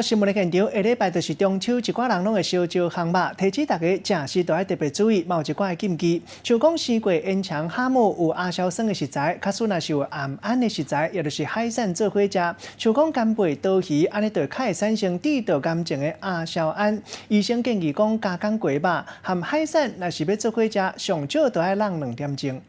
新聞的現場，下禮拜就是中秋，一寡人攏會相招烘肉，提醒大家食時都愛特別注意，嘛有一寡的禁忌，像講生過煙腸哈姆有亞硝酸的食材，假使若是有頷胺的食材，也就是海產做伙食，像講干貝、刀魚，按呢就較會產生致到癌症的亞硝胺。醫生建議講，加工過肉和海產，若是欲做伙食，上少都愛櫳2點鐘。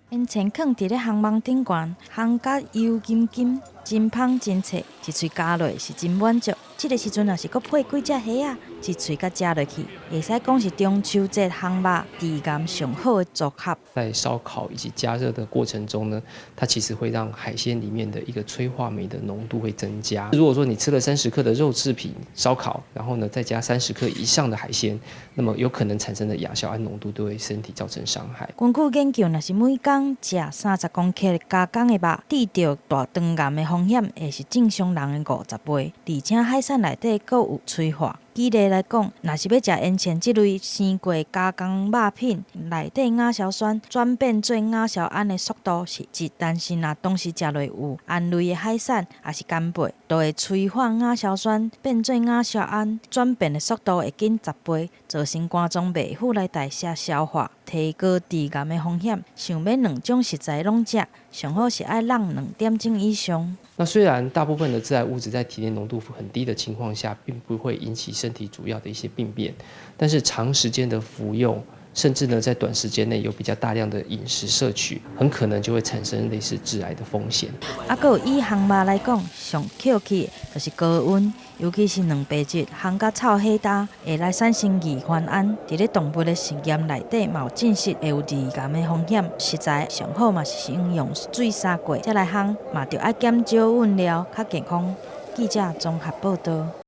煙腸囥佇咧烘網頂懸，烘甲油金金，真芳真脆，一喙咬落是真滿足。這个時陣若是閣配幾隻蝦仔，一喙共食落去，會使講是中秋節烘肉致癌上好的組合。在燒烤以及加熱的過程中呢，它其實會讓海鮮裡面的一個催化酶的濃度會增加。如果說你吃了30克的肉製品燒烤，然後呢再加30克以上的海鮮，那麼有可能產生的亞硝胺濃度對身體造成傷害。根據研究，若是每工食30公克加工的肉，致著大腸癌的風險會是正常人的50倍，而且海產內底閣有催化。舉例來講，若是欲食煙腸這類生過加工肉品，內底亞硝酸轉變做亞硝胺的速度是一，但是若同時食落有胺類的海產，抑是干貝，就會催化亞硝酸變做亞硝胺轉變的速度會緊10倍，造成肝臟袂赴來代謝消化，提高致癌的風險。想欲兩種食材攏食，上好是愛櫳2點鐘以上。那雖然大部分的致癌物質在體內濃度很低的情況下，並不會引起身體主要的一些病變，但是長時間的服用，甚至呢在短時間內有比較大量的飲食攝取，很可能就會產生類似致癌的風險。啊，閣有以烘肉來講，上可氣的就是高溫，尤其是蛋白質烘甲臭火焦，會來產生二環胺。佇咧動物的實驗內底，嘛有證實會有致癌的風險。食材上好嘛是先用水洗過，才來烘，嘛著愛減少饞料，較健康。記者綜合報道。